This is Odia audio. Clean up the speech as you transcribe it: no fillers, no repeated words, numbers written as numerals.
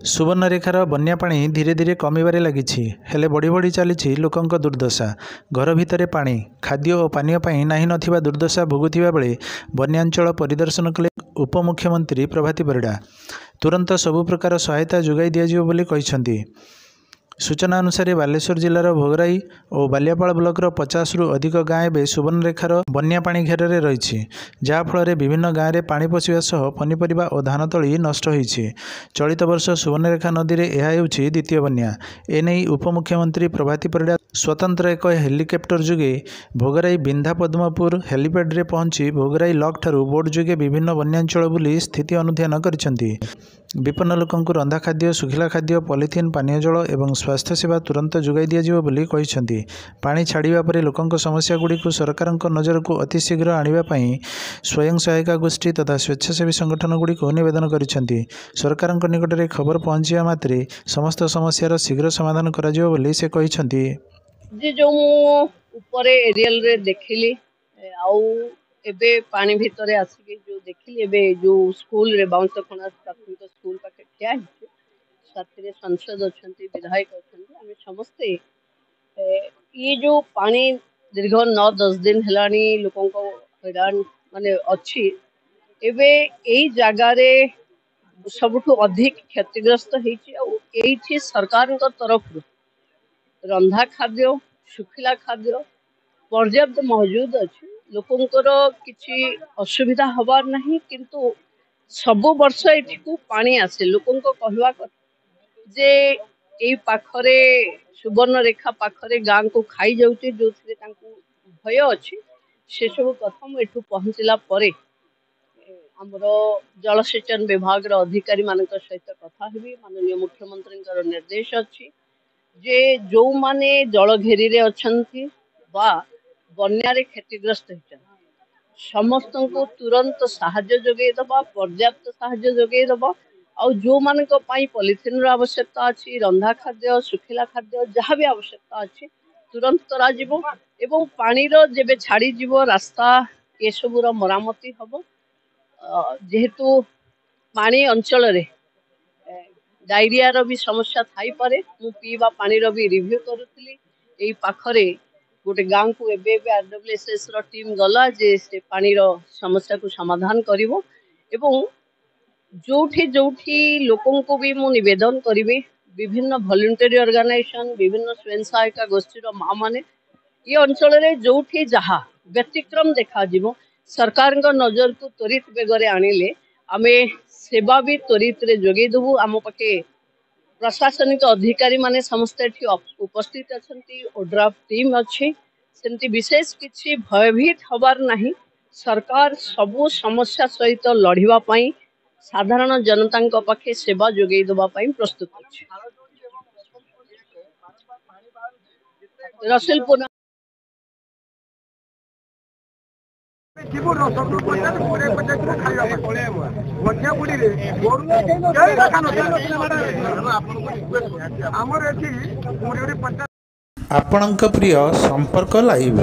ସୁବର୍ଣ୍ଣରେଖାର ବନ୍ୟାପାଣି ଧୀରେ ଧୀରେ କମିବାରେ ଲାଗିଛି। ହେଲେ ବଢ଼ି ବଢ଼ି ଚାଲିଛି ଲୋକଙ୍କ ଦୁର୍ଦ୍ଦଶା। ଘର ଭିତରେ ପାଣି, ଖାଦ୍ୟ ଓ ପାନୀୟ ପାଇଁ ନାହିଁ ନଥିବା ଦୁର୍ଦ୍ଦଶା ଭୋଗୁଥିବା ବେଳେ ବନ୍ୟାଞ୍ଚଳ ପରିଦର୍ଶନ କଲେ ଉପମୁଖ୍ୟମନ୍ତ୍ରୀ ପ୍ରଭାତୀ ପରିଡ଼ା। ତୁରନ୍ତ ସବୁ ପ୍ରକାର ସହାୟତା ଯୋଗାଇ ଦିଆଯିବ ବୋଲି କହିଛନ୍ତି। ସୂଚନା ଅନୁସାରେ, ବାଲେଶ୍ୱର ଜିଲ୍ଲାର ଭୋଗରାଇ ଓ ବାଲିଆପାଳ ବ୍ଲକର 50ରୁ ଅଧିକ ଗାଁ ଏବେ ସୁବର୍ଣ୍ଣରେଖାର ବନ୍ୟା ପାଣି ଘେରରେ ରହିଛି। ଯାହାଫଳରେ ବିଭିନ୍ନ ଗାଁରେ ପାଣି ପଶିବା ସହ ପନିପରିବା ଓ ଧାନ ତଳି ନଷ୍ଟ ହୋଇଛି। ଚଳିତ ବର୍ଷ ସୁବର୍ଣ୍ଣରେଖା ନଦୀରେ ଏହା ହେଉଛି ଦ୍ୱିତୀୟ ବନ୍ୟା। ଏନେଇ ଉପମୁଖ୍ୟମନ୍ତ୍ରୀ ପ୍ରଭାତୀ ପରିଡ଼ା ସ୍ୱତନ୍ତ୍ର ଏକ ହେଲିକପ୍ଟର ଯୋଗେ ଭୋଗରାଇ ବିନ୍ଧାପଦ୍ମପୁର ହେଲିପ୍ୟାଡ୍ରେ ପହଞ୍ଚି ଭୋଗରାଇ ଲକ୍ଠାରୁ ବୋଟ୍ ଯୋଗେ ବିଭିନ୍ନ ବନ୍ୟାଞ୍ଚଳ ବୁଲି ସ୍ଥିତି ଅନୁଧ୍ୟାନ କରିଛନ୍ତି। ବିପନ୍ନ ଲୋକଙ୍କୁ ରନ୍ଧା ଖାଦ୍ୟ, ଶୁଖିଲା ଖାଦ୍ୟ, ପଲିଥିନ୍, ପାନୀୟ ଜଳ ଏବଂ ସ୍ୱାସ୍ଥ୍ୟସେବା ତୁରନ୍ତ ଯୋଗାଇ ଦିଆଯିବ ବୋଲି କହିଛନ୍ତି। ପାଣି ଛାଡ଼ିବା ପରେ ଲୋକଙ୍କ ସମସ୍ୟାଗୁଡ଼ିକୁ ସରକାରଙ୍କ ନଜରକୁ ଅତିଶୀଘ୍ର ଆଣିବା ପାଇଁ ସ୍ୱୟଂ ସହାୟିକା ଗୋଷ୍ଠୀ ତଥା ସ୍ୱେଚ୍ଛାସେବୀ ସଂଗଠନଗୁଡ଼ିକୁ ନିବେଦନ କରିଛନ୍ତି। ସରକାରଙ୍କ ନିକଟରେ ଖବର ପହଞ୍ଚିବା ମାତ୍ରେ ସମସ୍ତ ସମସ୍ୟାର ଶୀଘ୍ର ସମାଧାନ କରାଯିବ ବୋଲି ସେ କହିଛନ୍ତି। ଯେ ଯୋଉ ମୁଁ ଉପରେ ଏରିଆଲରେ ଦେଖିଲି ଆଉ ଏବେ ପାଣି ଭିତରେ ଆସିକି ଯୋଉ ଦେଖିଲି, ଏବେ ଯୋଉ ସ୍କୁଲରେ ବାଉଁଶଖଣା ପ୍ରାଥମିକ ସ୍କୁଲ ପାଖରେ ଠିଆ ହେଇଛୁ, ସାଥିରେ ସାଂସଦ ଅଛନ୍ତି, ବିଧାୟକ ଅଛନ୍ତି, ଆମେ ସମସ୍ତେ। ଇଏ ଯୋଉ ପାଣି ଦୀର୍ଘ 9-10 ଦିନ ହେଲାଣି ଲୋକଙ୍କ ହଇରାଣ ମାନେ ଅଛି, ଏବେ ଏଇ ଜାଗାରେ ସବୁଠୁ ଅଧିକ କ୍ଷତିଗ୍ରସ୍ତ ହେଇଛି। ଆଉ ଏଇଠି ସରକାରଙ୍କ ତରଫରୁ ରନ୍ଧା ଖାଦ୍ୟ, ଶୁଖିଲା ଖାଦ୍ୟ ପର୍ଯ୍ୟାପ୍ତ ମହଜୁଦ ଅଛି। ଲୋକଙ୍କର କିଛି ଅସୁବିଧା ହବାର ନାହିଁ। କିନ୍ତୁ ସବୁ ବର୍ଷ ଏଠିକୁ ପାଣି ଆସେ। ଲୋକଙ୍କ କହିବା କଥା ଯେ ଏଇ ପାଖରେ ସୁବର୍ଣ୍ଣରେଖା ପାଖରେ ଗାଁକୁ ଖାଇଯାଉଛି, ଯୋଉଥିରେ ତାଙ୍କୁ ଭୟ ଅଛି। ସେସବୁ କଥା ମୁଁ ଏଠୁ ପହଞ୍ଚିଲା ପରେ ଆମର ଜଳସେଚନ ବିଭାଗର ଅଧିକାରୀମାନଙ୍କ ସହିତ କଥା ହେବି। ମାନନୀୟ ମୁଖ୍ୟମନ୍ତ୍ରୀଙ୍କର ନିର୍ଦ୍ଦେଶ ଅଛି ଯେ ଯୋଉମାନେ ଜଳଘେରିରେ ଅଛନ୍ତି ବା ବନ୍ୟାରେ କ୍ଷତିଗ୍ରସ୍ତ ହେଇଛନ୍ତି, ସମସ୍ତଙ୍କୁ ତୁରନ୍ତ ସାହାଯ୍ୟ ଯୋଗାଇ ଦେବା, ପର୍ଯ୍ୟାପ୍ତ ସାହାଯ୍ୟ ଯୋଗାଇ ଦେବା। ଆଉ ଯୋଉମାନଙ୍କ ପାଇଁ ପଲିଥିନର ଆବଶ୍ୟକତା ଅଛି, ରନ୍ଧା ଖାଦ୍ୟ, ଶୁଖିଲା ଖାଦ୍ୟ ଯାହା ବି ଆବଶ୍ୟକତା ଅଛି, ତୁରନ୍ତ କରାଯିବ। ଏବଂ ପାଣିର ଯେବେ ଛାଡ଼ିଯିବ, ରାସ୍ତା ଏସବୁର ମରାମତି ହବ। ଯେହେତୁ ପାଣି ଅଞ୍ଚଳରେ ଡାଇରିଆର ବି ସମସ୍ୟା ଥାଇପାରେ, ମୁଁ ପିଇବା ପାଣିର ବି ରିଭ୍ୟୁ କରୁଥିଲି। ଏଇ ପାଖରେ ଗୋଟେ ଗାଁକୁ ଏବେ ଏବେ ଆର୍ ଡବ୍ଲ୍ୟୁ ଏସ୍ ଏସ୍ ର ଟିମ୍ ଗଲା ଯେ ସେ ପାଣିର ସମସ୍ୟାକୁ ସମାଧାନ କରିବ। ଏବଂ ଯୋଉଠି ଯୋଉଠି ଲୋକଙ୍କୁ ବି ମୁଁ ନିବେଦନ କରିବି, ବିଭିନ୍ନ ଭଲେଣ୍ଟାରୀ ଅର୍ଗାନାଇଜେସନ, ବିଭିନ୍ନ ସ୍ୱୟଂ ସହାୟିକା ଗୋଷ୍ଠୀର ମା ମାନେ, ଏ ଅଞ୍ଚଳରେ ଯୋଉଠି ଯାହା ବ୍ୟତିକ୍ରମ ଦେଖାଯିବ, ସରକାରଙ୍କ ନଜରକୁ ତ୍ୱରିତ ବେଗରେ ଆଣିଲେ ଆମେ ସେବା ବି ତ୍ୱରିତରେ ଯୋଗେଇ ଦେବୁ। ଆମ ପାଖେ ପ୍ରଶାସନିକ ଅଧିକାରୀ ମାନେ ସମସ୍ତେ ଏଠି ଉପସ୍ଥିତ ଅଛନ୍ତି, ଓଡ୍ରାଫ ଟିମ୍ ଅଛି। ସେମିତି ବିଶେଷ କିଛି ଭୟଭୀତ ହବାର ନାହିଁ। ସରକାର ସବୁ ସମସ୍ୟା ସହିତ ଲଢ଼ିବା ପାଇଁ, ସାଧାରଣ ଜନତାଙ୍କ ପାଖେ ସେବା ଯୋଗାଇ ଦେବା ପାଇଁ ପ୍ରସ୍ତୁତ ଅଛି। ରସୁଲପୁର ଯିବୁ, ରସଗୋଲ ପଞ୍ଚାୟତ, କୋଡ଼ିଏ ପଞ୍ଚାୟତ ଯିବୁ ଖାଇବା ପାଇଁ। ଗଠିଆବୁଡ଼ିରେ ଗୋରୁ କେହି ରଖା ନଥିଲା ଆମର ଏଠି। ପଞ୍ଚାୟତ ଆପଣଙ୍କ ପ୍ରିୟ ସମ୍ପର୍କ ଲାଇଭ୍।